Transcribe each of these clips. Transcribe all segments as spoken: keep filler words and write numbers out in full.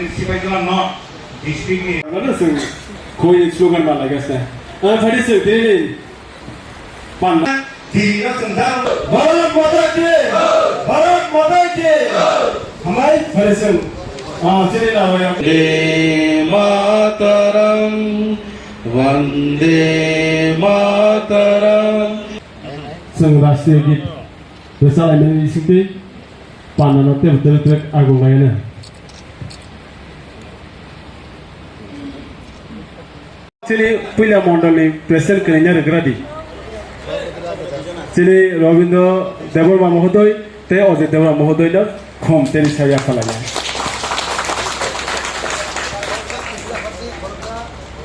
Sibai Jalan no district ni. Ano sing koi slogan ma laga sa. Ah, phadi sing tini. Pan. Di no sing da. Bharat Mata ki. Bharat Mata ki. Hamai phadi sing. Ah, sini na hoya. Vande Mataram, Vande Mataram. Sing rashtriya geet. Bwsalaimani bisingtwi pannano tebo tebo trek agung laina. Chini puila mondolni president kwnwi rwgradi. Chini Robindra Debbarma mohodoi tei Ajay Debbarma mohodoino khum tei risa yapharlaina.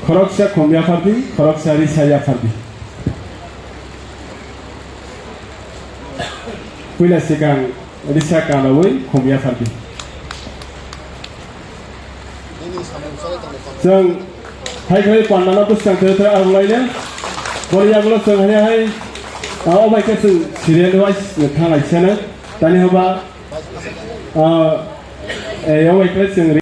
Khoroksa khum yaphardi, khoroksa risa yaphardi. Puila sikang risa kanaui khum yaphardi. Chwng hai khai pannano bwskang thwi thwi arwlaina. Boni yagulo chwng hai hai, ah, obai khe chwng serial wise thang lai sene. Tani hoba, ah, eh, obai khe chwng ri-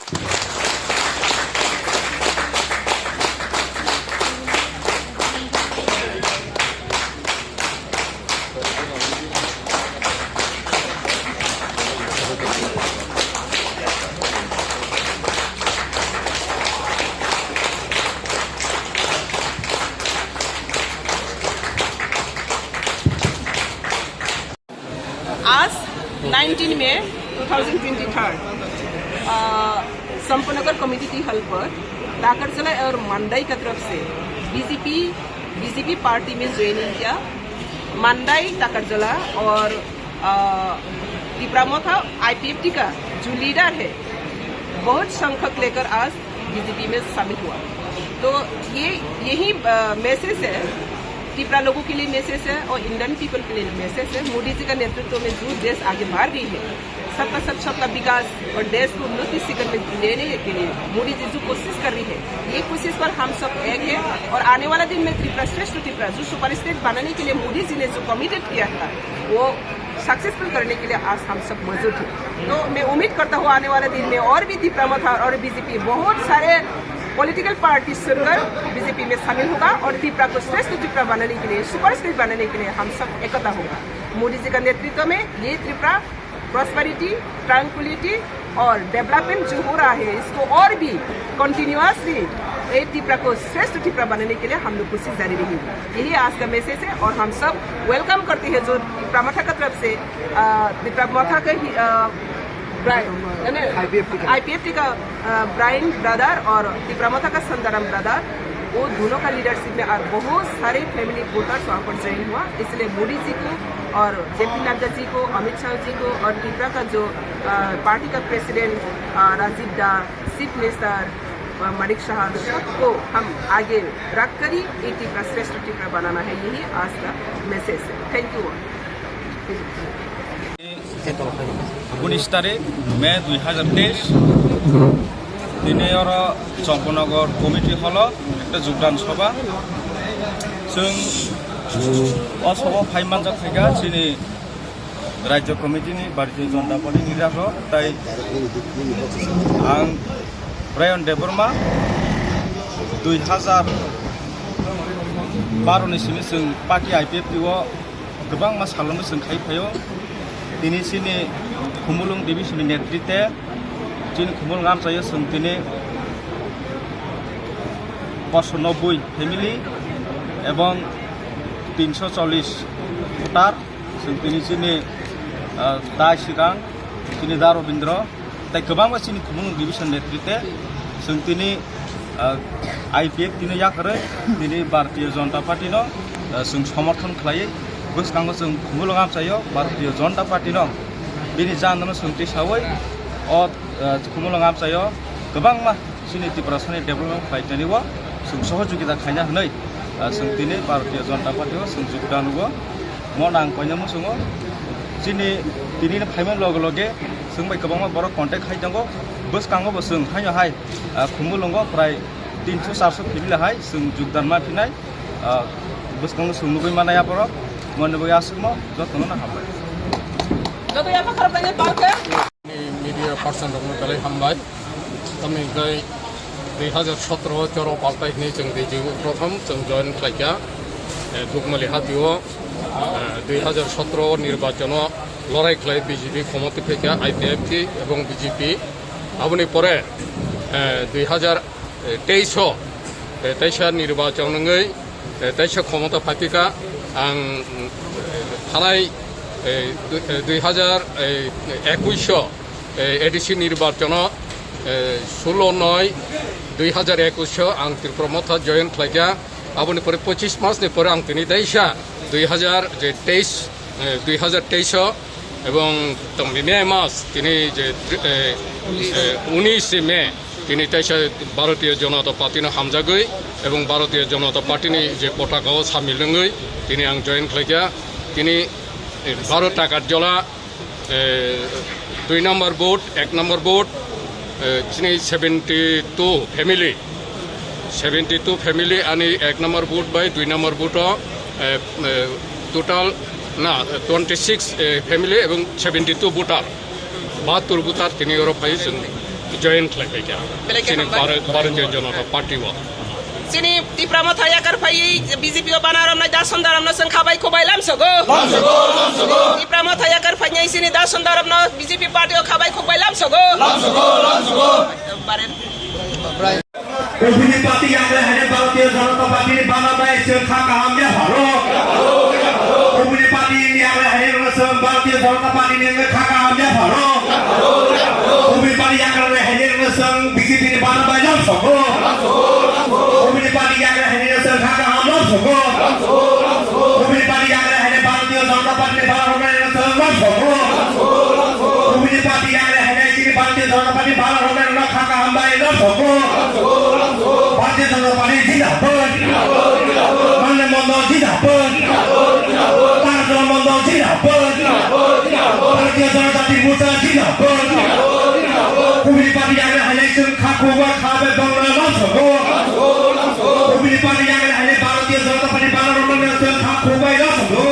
आज नाइनटीन मई two thousand twenty three, अ, संपनगर कमेटी की हल पर टाकरजला और मंडई का तरफ से बीजेपी, बीजेपी पार्टी में ज्वाइनिंग किया। मंडई, टाकरजला और, अ, तिपरा मोथा आईपीएफटी का जो लीडर है, बहुत संख्यक लेकर आज बीजेपी में शामिल हुआ। तो ये, यही, अ, मैसेज है, तिपरा लोगों के लिए मैसेज है और इंडियन पीपल के लिए मैसेज है। मोदी जी का नेतृत्व में जो देश आगे बढ़ रही है, सबका साथ सबका विकास और देश को उन्नति शिखर में लेने के लिए मोदी जी जो कोशिश कर रही है, ये कोशिश पर हम सब एक है। और आने वाला दिन में त्रिपुरा श्रेष्ठ त्रिपुरा जो सुपर स्टेट बनाने के लिए मोदी जी ने जो कमिटेड किया था, वो सक्सेसफुल करने के लिए आज हम सब मौजूद हैं। तो मैं उम्मीद करता हूँ आने वाले दिन में और भी तिपरा मोथा और बीजेपी बहुत सारे पॉलिटिकल पार्टी छोड़कर बीजेपी में शामिल होगा और तिपरा को श्रेष्ठ तिपरा बनाने के लिए, सुपर स्टेट बनाने के लिए हम सब एकता होगा। मोदी जी का नेतृत्व में ये तिपरा प्रॉस्पेरिटी, ट्रैंक्विलिटी और डेवलपमेंट जो हो रहा है, इसको और भी कंटिन्यूअसली ये तिपरा को श्रेष्ठ तिपरा बनाने के लिए हम लोग कोशिश जारी रहेगी। यही आज का मैसेज है और हम सब वेलकम करते हैं जो तिपरा मोथा का तरफ से, अ, तिपरा मोथा के ही, अ, ब्राइन, यानी आईपीएफटी का। आईपीएफटी का, अ, ब्राइन ब्रदर और तिपरा मोथा का संताराम ब्रदर, वो दोनों का लीडरशिप में और बहुत सारे फैमिली वोटर्स वहाँ पर ज्वाइन हुआ। इसलिए मोदी जी को और जेपी नड्डा जी को, अमित शाह जी को और तिपरा का जो, अ, पार्टी का प्रेसिडेंट, अ, राजीव दा, चीफ मिनिस्टर, अ, मानिक साहा, सबको हम आगे रखकर ही ये तिपरा श्रेष्ठ तिपरा बनाना है, यही आज का मैसेज है। Thank you. উনিশ তারিখ মে দুই হাজার তেইশ, tini oro Champanagar committee hall o ekta jogdan sabha. Chwng o sabha o phai manjak phaikha chini Rajya Committee ni Bharatiya Janata Party ni leader rok, tai ang Brian Debbarma, dui hajar baro ni simi chwng party I P F T o kwbangma salno chwng khai phaio. Tini chini Khumulwng division ni netrite chini Khumulwng amchaio chwng tini poso nobboi family ebong tinso chollish voter. Chwng tini chini, ah, dai swkang, chini da Robindra, tei kwbangma chini Khumulwng division netrite, chwng tini, ah, I P F T no yakarwi, tini Bharatiya Janata Party no, ah, chwng somorthon khlaiwi, bwskango chwng Khumulwng amchaio Bharatiya Janata Party no, bini jandano chwng tisawi, o, ah, Khumulwng amchaio kwbangma chini Tiprasani development khlainani o chwng sohojogita khaina hwnwi, ah, chwng tini Bharatiya Janata Party o chwng jogdan o. Mo nang koina muchungo chini tini phaimani loge loge chwng bai kwbangma borok contact khai tongo. Bwskango bo chwng haino hai, ah, Khumulwngo prai tinso charso family hai chwng jogdan ma phinai, ah, bwskango chwng nugwi manai aborok. Moni bo aswkmo jotono no hambai. Joto yapha khoroknani palke. Media person rokno belai hambai. Tamni hwnkhe dui hazar sotro choro paltai hwnwi chwng D J U prothom chwng join khlaikha, eh, Dukmali hatio, eh, dui hazar sotro nirbachono lorai khlai B J P khomotwi phaikha, I P F T ebong B J P. Aboni pore, eh, dui hazar teis o, eh, teisa nirbachon wngwi, eh, teisa khomota phaikha ang, eh, thanai, eh, dui, eh, dui hazar, eh, ekuis o, eh, A D C nirbachono, eh, sulo noi dui hazar ekuis o ang Tipra Motha join khlaikha. Aboni pore pochis mas ni pore ang tini teisa dui hazar je teis, eh, dui hazar teis o ebong tongmimi mas tini je, eh, eh, unis May tini teisa Bharatiya Janata Party no hamjagwi ebong Bharatiya Janata Party ni je potaka o samil wngwi tini ang join khlaikha. Tini, eh, Bharat Takarjola, eh, dui number booth, ek number booth, eh, chini seventy two family, seventy two family ani ek number booth bai dui number booth o, eh, eh, total na twenty six, eh, family ebong seventy two voter, bahattur voter tini oro phai chwng join khlai phaikha. Belai khe chini hambai. Bhara-, Bharatiya Janata Party o. Chini Tipra Motha yakar phaiwi B J P o bana romnai da sonda romno chwng khabai khubai lamsogo. Lamsogo, lamsogo. Tipra Motha yakar phainai chini da sonda romno B J P party o khabai khubai lamsogo. Lamsogo, lamsogo. Bare. Kubuni party yakar haine Bharatiya Janata Party ni bana bai chwng kha kaham ya pharo. Kubuni party ni yakar haine no chwng Bharatiya Janata Party ni kha kaham ya pharo. Kubuni party yakar haine no chwng B J P ni bana bai lamsogo. Kubuni party yakar haine no chwng kha kaham lamsogo. Kubuni party yakar haine Bharatiya Janata Party ni bana romnai no chwng lamsogo. Kubuni party yakar haine chini Bharatiya Janata Party ni bana romnai no kha kaham bai lamsogo. Bharatiya Janata Party jindabad. Mande Mondol jindabad. Tarjol Mondol jindabad. Bharatiya Janata Party Morcha jindabad. Kubuni party yakar haine chwng kha kubwa kha bai bangla lamsogo. Kubuni party yakar haine Bharatiya Janata Party bana romnai no chwng kha kubwa lamsogo.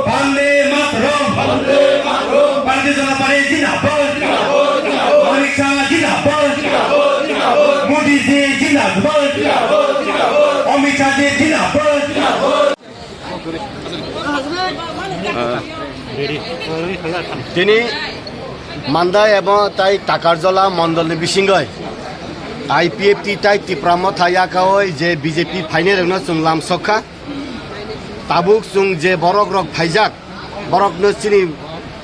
Bande Mataram. Bharatiya Janata Party jindabad. Amit Shah jindabad. Modi ji jindabad. Amit Shah ji jindabad. Tini Mandai ebong tai Takarjola mondolni bisingoi I P F T tai Tipra Motha yakaoi je B J P phainai rokno chwng lamsokha. Tabuk chwng je borok rok phaijak, borokno chini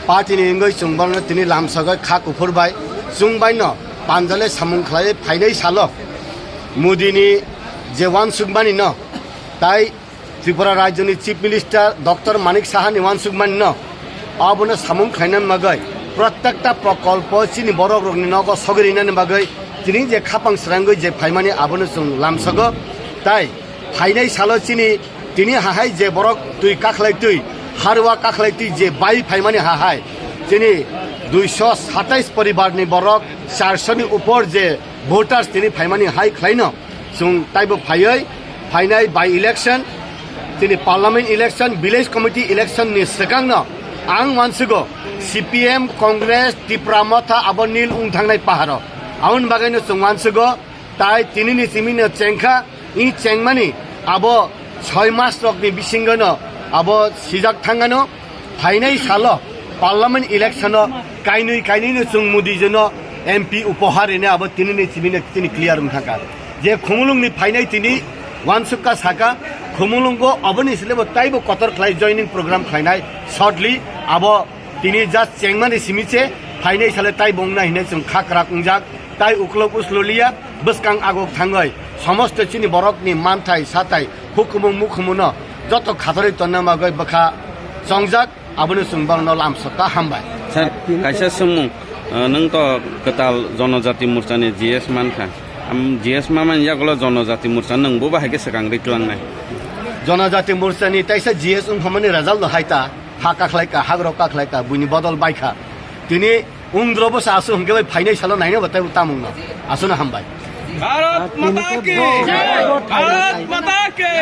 party ni wngwi chwng borokno tini lamsogwi kha kuphur bai chwng baino panjale samung khlaiwi phainai salo Modi ni je uansukmani no tai Tripura Rajyoni Chief Minister Doctor Manik Saha ni uansukmani no abono samung khlaina bagwi protekta prokolpo chini borok rokni nogo sogwi rinani bagwi tini je khapang srangwi je phaimani abono chwng lamsogo tai phainai salo chini tini hahai je borok twi kakhlai twi harwa kakhlai twi je bai phaimani hahai chini duiso satais poribar ni borok charso ni upor je voters tini phaimani hai khlaino chwng taibo phaiwi phainai by election chini parliament election village committee election ni swkangno ang uansukgo C P M Congress Tipra Motha abo nil wng thangnai paharo aboni bagwino chwng uansukgo tai tinini simino chengkha. I chengmani abo soi mas rokni bisingono abo sijak thangano phainai salo parliament election o kainwi kainwino chwng Modi jino M P upohar rine abo tinini chimino tini clear wng thangkha je Khumulungni phainai tini uansukha saka Khumulungo aboni silebo taibo kotor khlai joining program khlainai shortly abo tini just chengmani simi se phainai sale tai bongna hinai chwng kha kwrak wngjak tai uklok uslo liya bwskang agok thangoi somosto chini borokni manthai satai hukumu mukumuno joto khatorwi tonna bagoi bwkha chongjak abono chwng borokno lamsokha hambai. Sir, kaisa swngmung, uh, nwng to kwtal Jonojati Morchani G S mankha. Am, G S mamani yagulo Jonojati Morcha nwng bo bahai khe swkang ri tlangnai. Jonojati Morchani taisa G S wngphamani result no hai ta. Ha kakhlaika, hagrok kakhlaika, buini bodol baikha. Tini ungdrobo sa asu hwnkhe bai phainai salo naina batai tamungno. Asuna hambai. Bharat Mata ki! Bharat Mata ki!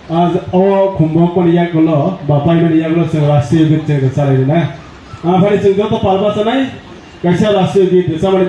Ah, o khumbok mani yagulo, ba pai mani yagulo chwng Rashtriya Git chwng rwchalai rwna. Ah, phani chwng joto palba sanai, kaisa Rashtriya Git rwchamani